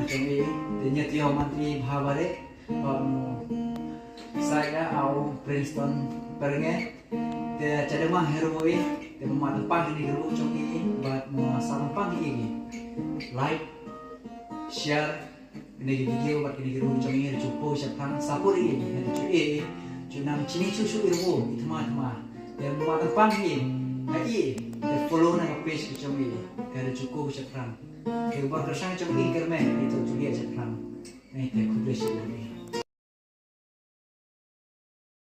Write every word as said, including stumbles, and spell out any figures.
Jong i, te nia tio man ti bha bare, ba mu sa ya au Princeton perenge, te chadema heroi, te mu matang pang ni gru jong i, ba mu sa pang i. Like, share, kine ki video, ba kine ki gru jong i, ha da chu ko shaphrang, support i, ha da chu i, chu nam chini chu chu i ru, i thma thma. Te mu matang pang i, ha i, te follow na ka page ki jong i, ha da chu ko shaphrang. Te bor ka sang jong i kerme, i to chu i shaphrang. Ai, te khublei shibun.